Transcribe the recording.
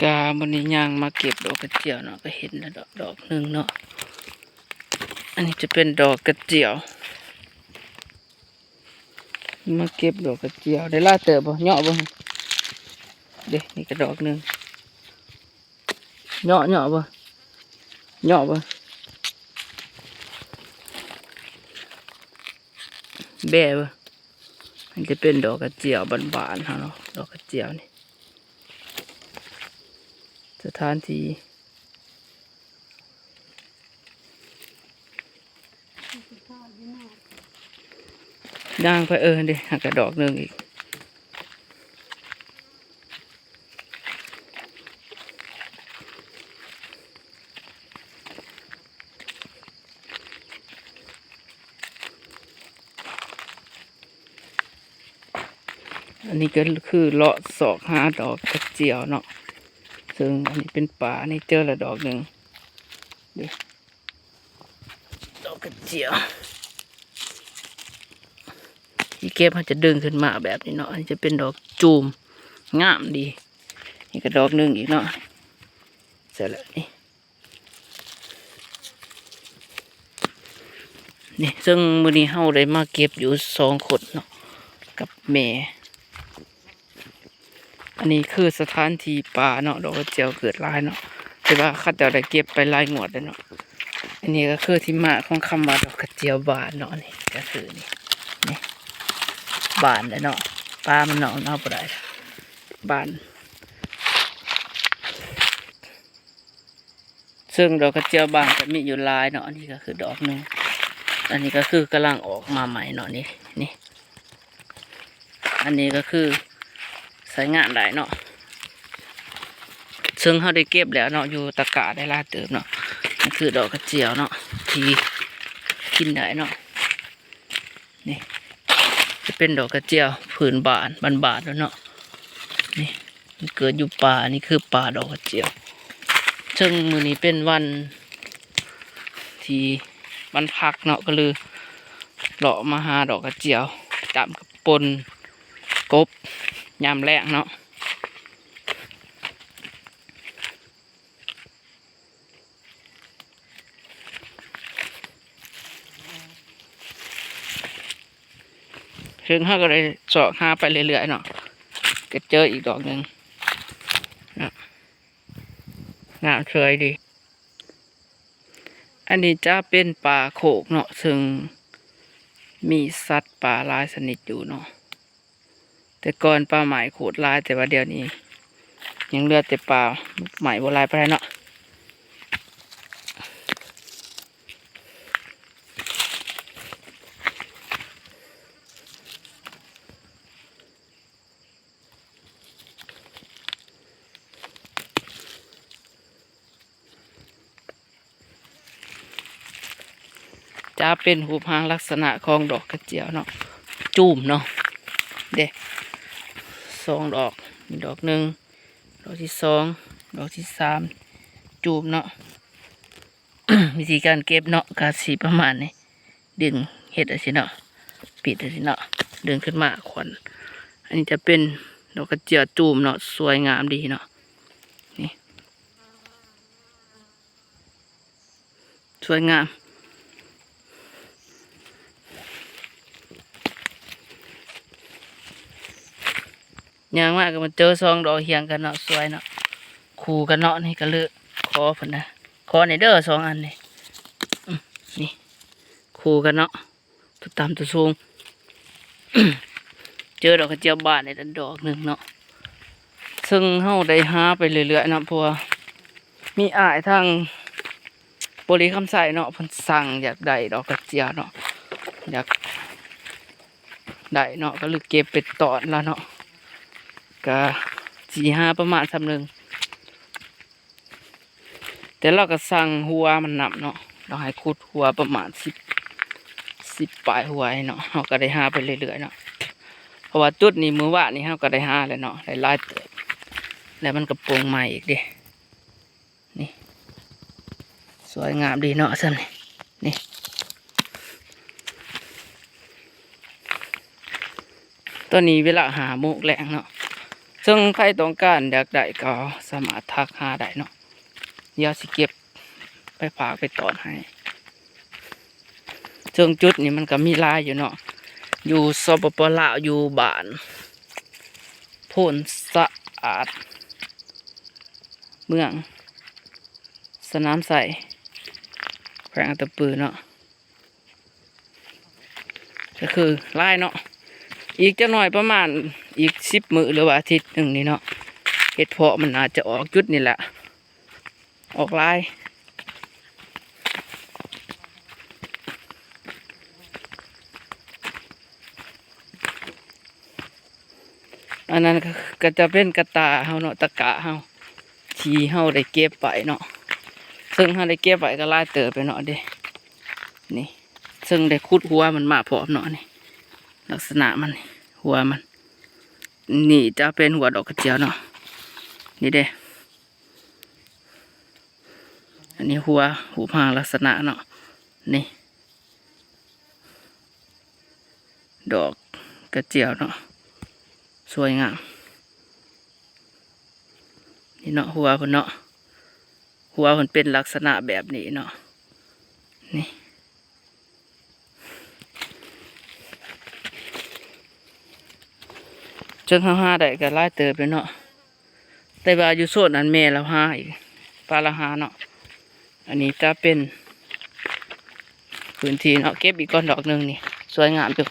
ກະມື້ນີ້ຍ່າງມາເກັບດອກກະຈຽວເນາະ ກະເຫັນແລ້ວດອກ ດອກໜຶ່ງເນາະ. ອັນນີ້ຈະເປັນດອກກະຈຽວ ມາເກັບດອກກະຈຽວ ໄດ້ຫຼາຍເຕີບບໍ່? ເຍາະບໍ່? ເດ້ ນີ້ກະດອກໜຶ່ງ ເຍາະ ເຍາະບໍ່? ເຍາະບໍ່? ແບະບໍ່? ມັນຈະເປັນດອກກະຈຽວບ້ານໆເຮົາເນາະ ດອກກະຈຽວນີ້ ສະຖານທີ່ ຍ່າງໄປ ເອີ ເດ້ ຫາກະດອກໜຶ່ງອີກ. ອັນນີ້ກະຄືເລາະຊອກຫາດອກກະຈຽວເນາະ ເຊິ່ງອັນນີ້ເປັນປ່າ ອັນນີ້ເຈີລະດອກໜຶ່ງ ເດ້ ດອກກະຈຽວ ທີ່ເກັບເຮົາຈະດຶງຂຶ້ນມາແບບນີ້ເນາະ. ອັນນີ້ຈະເປັນດອກຈູມ ງາມດີ. ນີ້ກະດອກໜຶ່ງອີກເນາະ ໃສ່ລະນີ້ ນີ້ ເຊິ່ງມື້ນີ້ເຮົາໄດ້ມາເກັບຢູ່ສອງຄົນເນາະ ກັບແມ່. ອັນນີ້ຄືສະຖານທີ່ປ່າເນາະ ດອກກະຈຽວເກີດຫຼາຍເນາະ ແຕ່ວ່າເຂົາເຈົ້າໄດ້ເກັບໄປຫຼາຍງວດແລ້ວເນາະ. ອັນນີ້ກະຄືທີ່ມາຂອງຄຳວ່າດອກກະຈຽວບານເນາະ ນີ້ກະຄືນີ້ ນີ້ ບານແລ້ວເນາະ ປ່າມັນເນາະ ເອົາບໍ່ໄດ້ ບານ. ເຊິ່ງດອກກະຈຽວບານກະມີຢູ່ຫຼາຍເນາະ. ອັນນີ້ກະຄືດອກໜຶ່ງ ອັນນີ້ກະຄືກຳລັງອອກມາໃໝ່ເນາະ ນີ້ ນີ້ ອັນນີ້ກະຄືໃຊ້ງານໄດ້ເນາະ ເຊິ່ງເຮົາໄດ້ເກັບແລ້ວເນາະ ຢູ່ຕະກະໄດ້ຫຼາຍເຕີບເນາະ. ນີ້ຄືດອກກະຈຽວເນາະ ທີ່ກິນໄດ້ເນາະ. ນີ້ຈະເປັນດອກກະຈຽວພື້ນບ້ານ ບ້ານໆເນາະ ນີ້ ມັນເກີດຢູ່ປ່າ. ນີ້ຄືປ່າດອກກະຈຽວ ເຊິ່ງມື້ນີ້ເປັນວັນທີ່ ວັນພັກເນາະ ກະເລີຍເລາະມາຫາດອກກະຈຽວ ຕຳກັບປົ່ນກົບຍາມແລງເນາະ. ເຊິ່ງເຮົາກະໄດ້ຊອກຫາໄປເລື້ອຍໆເນາະ ກະເຈີອີກດອກໜຶ່ງເນາະ ງາມສວຍດີ. ອັນນີ້ຈະເປັນປ່າໂຄກເນາະ ເຊິ່ງມີສັດປ່າຫຼາຍຊະນິດຢູ່ເນາະ. ແຕ່ກ່ອນປ່າໄມ້ໂຄດຫຼາຍ ແຕ່ວ່າດຽວນີ້ຍັງເຫຼືອແຕ່ປ່າໄມ້ບໍ່ຫຼາຍປານໃດເນາະ. ຈະເປັນຮູບຮ່າງລັກສະນະຂອງດອກກະຈຽວເນາະ ຈູມເນາະ ເດ້ ສອງດອກ ນີ້ດອກໜຶ່ງ ດອກທີສອງ ດອກທີສາມ ຈູມເນາະ. ວິທີການເກັບເນາະ ກະຊິປະມານນີ້ ດຶງເຮັດຈັ່ງຊີ້ເນາະ ປິດຈັ່ງຊີ້ເນາະ ດຶງຂຶ້ນມາຂວັນ. ອັນນີ້ຈະເປັນດອກກະຈຽວຈູມເນາະ ສວຍງາມດີເນາະ ນີ້ ສວຍງາມ. ຍ່າງມາກະມາເຈີສອງດອກຮຽງກັນເນາະ ສວຍເນາະ ຄູ່ກັນເນາະ. ນີ້ກະເລີຍຂໍເພິ່ນນະ ຂໍແດ່ເດີສອງອັນນີ້ ອືມ ນີ້ ຄູ່ກັນເນາະ ຕົວຕ່ຳຕົວສູງ. ເຈີດອກກະຈຽວບານໄດ້ດອກໜຶ່ງເນາະ ເຊິ່ງເຮົາໄດ້ຫາໄປເລື້ອຍໆເນາະ ເພາະວ່າມີອ້າຍທາງບໍລິຄຳໄຊເນາະ ເພິ່ນສັ່ງຢາກໄດ້ດອກກະຈຽວເນາະ ຢາກໄດ້ເນາະ ກະເລີຍເກັບໄປຕ້ອນລາວເນາະ. ກະຊິຫາປະມານຊ່ຳໜຶ່ງ ແຕ່ລາວກະສັ່ງຫົວມັນນຳເນາະ ລາວໃຫ້ຂຸດຫົວປະມານສິບ ສິບປາຍຫົວເນາະ. ເຮົາກະໄດ້ຫາໄປເລື້ອຍໆເນາະ ເພາະວ່າຈຸດນີ້ມື້ວານນີ້ເຮົາກະໄດ້ຫາແລ້ວເນາະ ໄດ້ຫຼາຍເຕີບ ແລ້ວມັນກະໂປ່ງໃໝ່ອີກເດ້. ນີ້ ສວຍງາມດີເນາະ ຊ່ຳນີ້ ນີ້ ຕອນນີ້ເວລາຫ້າໂມງແລງເນາະ ເຊິ່ງໃຜຕ້ອງການຢາກໄດ້ກໍສາມາດທັກຫາໄດ້ເນາະ ດຽວຊິເກັບໄປຝາກໄປຕ້ອນໃຫ້. ເຊິ່ງຈຸດນີ້ມັນກໍມີຫຼາຍຢູ່ເນາະ ຢູ່ ສປປ ລາວ ຢູ່ບ້ານໂພນສະອາດ ເມືອງສະໜາມໄຊ ແຂວງອັດຕະປືເນາະ. ກໍຄືຫຼາຍເນາະ ອີກຈັກໜ່ອຍປະມານອີກສິບມື້ ຫຼືວ່າອາທິດໜຶ່ງນີ້ເນາະ ເຫັດເຜາະມັນອາດຈະອອກຈຸດນີ້ແຫຼະ ອອກຫຼາຍ. ອັນນັ້ນກໍ ກໍຈະເປັນກະຕ່າເຮົາເນາະ ຕະກະເຮົາ ທີ່ເຮົາໄດ້ເກັບໄວ້ເນາະ ເຊິ່ງເຮົາໄດ້ເກັບໄວ້ກໍຫຼາຍເຕີບແລ້ວເນາະເດ້. ນີ້ ເຊິ່ງໄດ້ຂຸດຫົວມັນມາພ້ອມເນາະ ນີ້ ລັກສະນະມັນ ຫົວມັນ ນີ້ຈະເປັນຫົວດອກກະຈຽວເນາະ ນີ້ເດ້. ອັນນີ້ຫົວ ຮູບຮ່າງລັກສະນະເນາະ ນີ້ ດອກກະຈຽວເນາະ ສວຍງາມ ນີ້ເນາະ ຫົວເພິ່ນເນາະ ຫົວເພິ່ນເປັນລັກສະນະແບບນີ້ເນາະ ນີ້. ເຊິ່ງເຮົາຫາໄດ້ກໍຫຼາຍເຕີບແລ້ວເນາະ ແຕ່ວ່າຢູ່ໂຊນນັ້ນແມ່ລາວຫາອີກ ປ້າລາວຫາເນາະ. ອັນນີ້ຈະເປັນພື້ນທີ່ເນາະ ເກັບອີກກ່ອນດອກໜຶ່ງນີ້ ສວຍງາມຢູ່